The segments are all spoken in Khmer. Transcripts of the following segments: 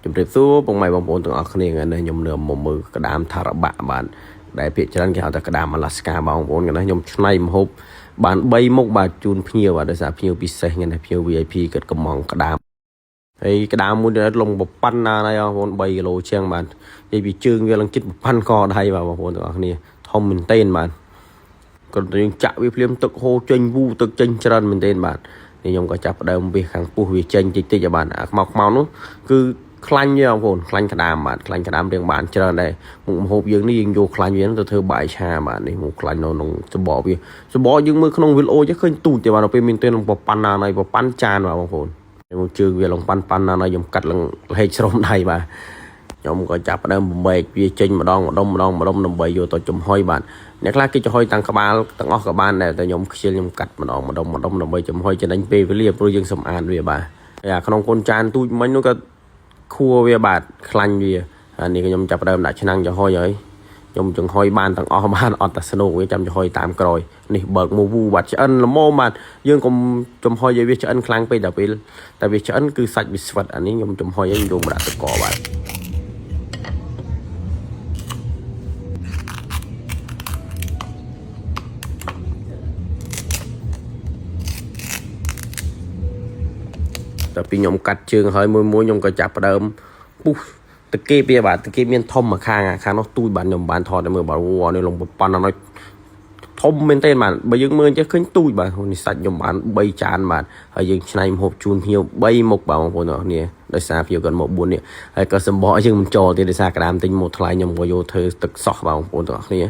ជំរាបសួរពុកម៉ែបងប្អូនទាំងអស់គ្នាថ្ងៃនេះខ្ញុំនៅមកមើលក្តាមថារបាក់បាទដែលភាគច្រើនគេហៅថាក្តាមអាឡាស្កាបងប្អូនថ្ងៃនេះខ្ញុំឆ្នៃម្ហូបបាន3មុខបាទជូនភ្ញៀវបាទដោយសារភ្ញៀវពិសេសថ្ងៃនេះភ្ញៀវ VIP គាត់កំងក្តាមហើយក្តាមមួយនេះលងប្រប៉ាន់ណាស់ហើយបងប្អូន3គីឡូជាងបាទនិយាយពីជើងវាឡើងជិតប្រប៉ាន់កដៃបាទបងប្អូនទាំងអស់គ្នាធំមែនទែនបាទគាត់យើងចាក់វាភ្លាមទឹកហូរចេញវូទឹកចេញច្រើនមែនទែនបាទនេះខ្ញុំក៏ចាប់ផ្ដើមវាខាងពោះវាចេញតិចតិចឲ្យបាទអាខ្មៅខ្មៅនោះគឺខ្លាញ់វាបងប្អូនខ្លាញ់ក្តាមបាទខ្លាញ់ក្តាមរៀងបានច្រើនដែរមុខម្ហូបយើងនេះយើងយកខ្លាញ់វាទៅធ្វើបាយឆាបាទនេះមកខ្លាញ់នៅក្នុងសបកវាសបកយើងមើលក្នុងវីដេអូចេះឃើញទូចទេបាទដល់ពេលមានទេនឹងប្រប៉ាន់ណាណៃប្រប៉ាន់ចានបាទបងប្អូនមកជើងវាឡងប៉ាន់ប៉ាន់ណាណៃខ្ញុំកាត់ឡើងហេកស្រោមដៃបាទខ្ញុំក៏ចាប់ផ្ដើមបំបែកវាចេញម្ដងម្ដុំម្ដងម្ដុំដើម្បីយកទៅចំហុយបាទអ្នកខ្លះគេចំហុយតាំងក្បាលទាំងអស់ក៏បានដែរតែខ្ញុំខ្ជិលខ្ញុំកាត់ម្ដងម្ដុំម្ដុំដើម្បីចំហុយចំណេញពេលវេលាព្រោះយើងសម្អាតវាបាទហើយអាក្នុងកូនចានទូចមិញនោះក៏ខួរវាបាទខ្លាញ់វាអានេះខ្ញុំចាប់ផ្ដើមដាក់ឆ្នាំងចំហុយហើយខ្ញុំចំហុយបានទាំងអស់បានអត់តែស្នូកវាចាំចំហុយតាមក្រោយនេះបើកមកវូបាទឆ្អិនល្មមបាទយើងកុំចំហុយឲ្យវាឆ្អិនខ្លាំងពេកដល់ពេលតែវាឆ្អិនគឺសាច់វាស្វិតអានេះខ្ញុំចំហុយឲ្យយកមកដាក់ទឹកកកបាទ តែពីខ្ញុំកាត់ជើងហើយមួយមួយខ្ញុំក៏ចាប់ផ្ដើមពុះតកេបវាបាទតកេបមានធំមួយខាងអាខាងនោះទូចបាទខ្ញុំបានថតឲ្យមើលបាទអូនេះលងប៉ុណ្ណានោះធំមែនទេបាទបើយើងមើលចេះឃើញទូចបាទនេះសាច់ខ្ញុំបាន3ចានបាទហើយយើងឆ្នៃម្ហូបជូនភ្ញៀវ3មុខបាទបងប្អូនទាំងអស់គ្នាដោយសារភ្ញៀវគាត់មក4នេះហើយក៏សម្បកយើងមិនចូលទេដោយសារក្តាមទិញមកថ្លៃខ្ញុំក៏យកធ្វើទឹកសោះបាទបងប្អូនទាំងអស់គ្នា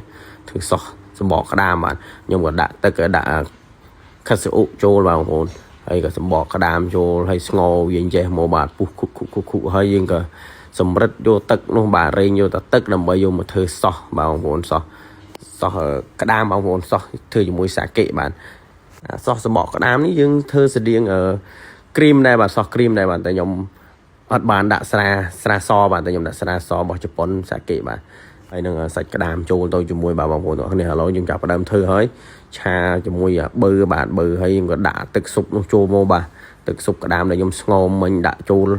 ធ្វើសោះសម្បកក្តាមបាទខ្ញុំក៏ដាក់ទឹកក៏ដាក់ ខាត់ស៊ូអ៊ុចូលបាទបងប្អូនហើយក៏សម្បកក្តាមចូលហើយស្ងោរវាអញ្ចេះមកបាទពុះខុកខុកខុកខុកហើយយើងក៏សម្រិតយកទឹកនោះបាទរែងយកតែទឹកដើម្បីយកមកធ្វើសោះបាទបងប្អូនសោះសោះក្តាមបងប្អូនសោះធ្វើជាមួយសាកេបាទអាសោះសម្បកក្តាមនេះយើងធ្វើស្តៀងអឺគ្រីមដែរបាទសោះគ្រីមដែរបាទតែខ្ញុំអត់បានដាក់ស្រាស្រាសបាទតែខ្ញុំដាក់ស្រាសរបស់ជប៉ុនសាកេបាទហើយនឹងសាច់ក្តាមចូលទៅជាមួយបាទបងប្អូនទាំងអស់គ្នាឥឡូវយើងចាប់ផ្ដើមធ្វើហើយ ឆាជាមួយបឺបាទបឺហើយខ្ញុំក៏ដាក់ទឹកស៊ុបនោះចូលមកបាទទឹកស៊ុបក្តាមដែលខ្ញុំស្ងោរមិញដាក់ចូល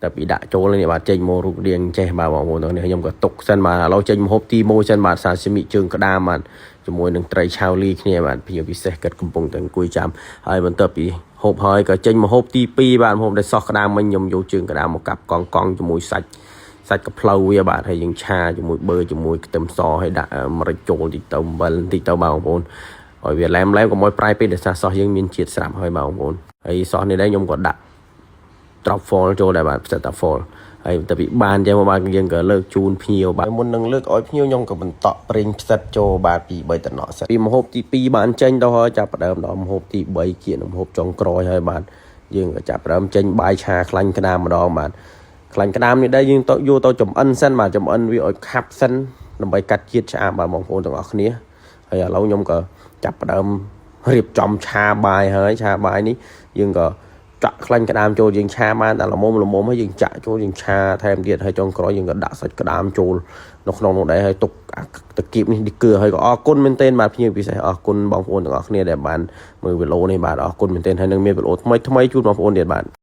តែពីដាក់ចូលនេះបាទចេញមករូបរាងចេះបាទបងប្អូនទាំងនេះខ្ញុំក៏ទុកសិនបាទឥឡូវចេញម្ហូបទី1សិនបាទសាស៊ីមិជើងក្តាមបាទជាមួយនឹងត្រីឆៅលីគ្នាបាទភ្ញៀវពិសេសគាត់កំពុងតែអង្គុយចាំហើយបន្ទាប់ពីហូបហើយក៏ចេញម្ហូបទី2បាទម្ហូបដែលសោះក្តាមមិញខ្ញុំយកជើងក្តាមមកកាប់កង់កង់ជាមួយសាច់សាច់កផ្លូវវាបាទហើយយើងឆាជាមួយបឺជាមួយខ្ទឹមសហើយដាក់ម្រេចចូលតិចទៅអំបិលតិចទៅបាទបងប្អូន ឲ្យវាឡែមឡែមកុំឲ្យប្រៃពេកដោយសារសោះយើងមានជាតិស្រាប់ហើយបាទបងប្អូនហើយសោះនេះដែរខ្ញុំក៏ដាក់ drop fall ចូលដែរបាទផ្សិតតា fall ហើយតែពីបានចឹងមកបាទយើងក៏លើកជូនភ្ញៀវបាទមុននឹងលើកឲ្យភ្ញៀវខ្ញុំក៏បន្តក់ប្រេងផ្សិតចូលបាទពី3តំណក់សិនពីម្ហូបទី2បានចេញទៅហើយចាប់ផ្ដើមដល់ម្ហូបទី3ជាម្ហូបចុងក្រោយហើយបាទយើងក៏ចាប់ផ្ដើមចេញបាយឆាខ្លាញ់ក្តាមម្ដងបាទខ្លាញ់ក្តាមនេះដែរយើងទៅយកទៅចំអិនសិនបាទចំអិនវាឲ្យខាប់សិនដើម្បីកាត់ជាតិឆ្អាបបាទបងប្អូនទាំងអស់គ្នាហើយឥឡូវខ្ញុំក៏ចាប់ផ្ដើមរៀបចំឆាបាយហើយឆាបាយនេះយើងក៏ចាក់ខ្លាញ់ក្តាមចូលយើងឆាបានតែល្មមល្មមហើយយើងចាក់ចូលយើងឆាថែមទៀតហើយចុងក្រោយយើងក៏ដាក់សាច់ក្តាមចូលនៅក្នុងនោះដែរហើយទុកតាគៀបនេះឌីគឺហើយក៏អរគុណមែនទែនបាទភ្ញៀវពិសេសអរគុណបងប្អូនទាំងអស់គ្នាដែលបានមើលវីដេអូនេះបាទអរគុណមែនទែនហើយនឹងមានវីដេអូថ្មីថ្មីជូនបងប្អូនទៀតបាទ។